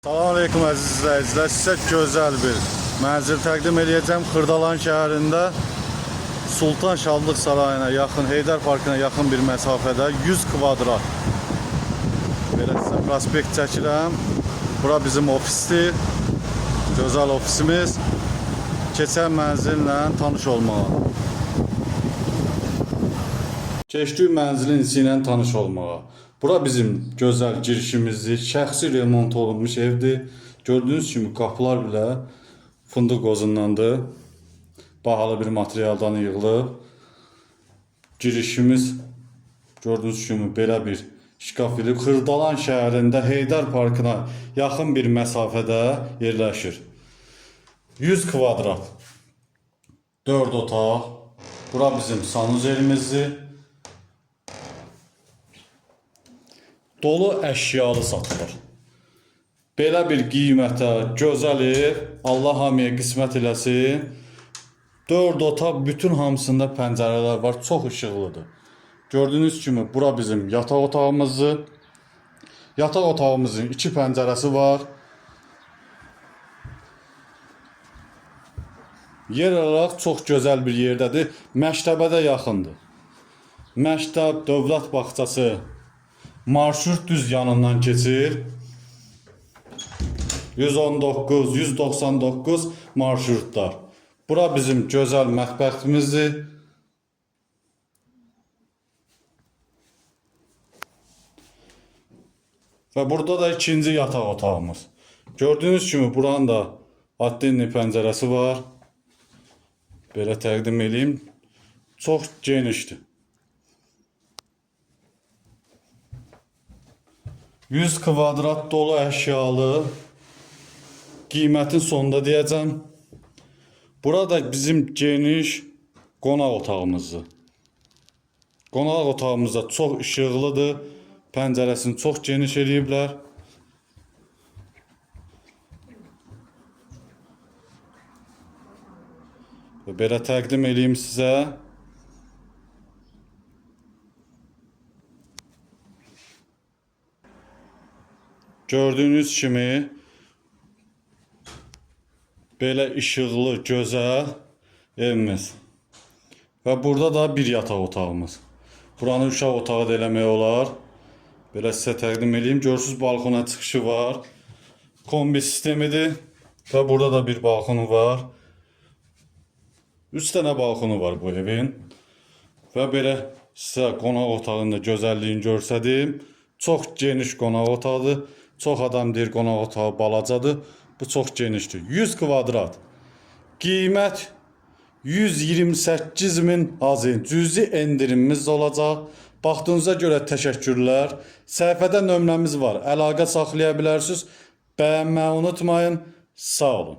Salam aleyküm əziz izləyicilər. Sizə gözəl bir mənzil təqdim edəcəm. Xırdalan şəhərində Sultan Şadlıq Sarayına yaxın, Heydər Parkına yaxın bir məsafədə 100 kvadrat. Belə sizə prospekt çəkirəm. Bura bizim ofisdir. Gözəl ofisimiz. Keçən mənzillə tanış olmağa. Keçdik mənzilin içi ilə tanış olmağa. Bura bizim gözəl girişimizdir. Şəxsi remont olunmuş evdir. Gördüyünüz kimi qapılar belə fındıq qozundandır. Bahalı bir materialdan yığılıb. Girişimiz gördüyünüz kimi belə bir şkaf idi. Xırdalan şəhərində Heydər Parkına yaxın bir məsafədə yerləşir. 100 kvadrat. 4 otaq. Bura bizim sanuzelimizdir. Dolu əşyalı satılır. Belə bir qiymətə gözəl ev, Allah hamıya qismət eləsin. 4 otaq, bütün hamısında pəncərələr var, çox işıqlıdır. Gördüyünüz kimi bura bizim yataq otağımızdır. Yataq otağımızın iki pəncərəsi var. Yer olaraq çox gözəl bir yerdədir. Məktəbə də yaxındır. Məktəb, dövlət bağçası marşrut düz yanından keçir. 119, 199 marşrutlar. Bura bizim gözəl mətbəximizdir. Və burada da ikinci yataq otağımız. Gördüyünüz kimi buranın da addenli pəncərəsi var. Belə təqdim eləyim. Çox genişdir. 100 kvadrat dolu əşyalı. Qiymətin sonunda deyəcəm. Burada bizim geniş qonaq otağımızdır. Qonaq otağımız da çox işıqlıdır. Pəncərəsini çox geniş eləyiblər. Və belə təqdim eləyim sizə. Gördüyünüz kimi belə işıqlı, gözəl evimiz. Və burada da bir yataq otağımız. Buranı uşaq otağı da eləmək olar. Belə sizə təqdim eləyim. Görürsüz balkona çıxışı var. Kombi sistemidir. Və burada da bir balkonu var. 3 dənə balkonu var bu evin. Və belə sizə qonaq otağının da gözəlliyini göstərdim. Çox geniş qonaq otağıdır. Çox adam deyir qonaq otağı balacadır. Bu çox genişdir. 100 kvadrat. Qiymət 128 min azın. Cüzi endirimimiz olacaq. Baxdığınıza görə təşəkkürlər. Səhifədə nömrəmiz var. Əlaqə saxlaya bilərsiniz. Bəyənməyi unutmayın. Sağ olun.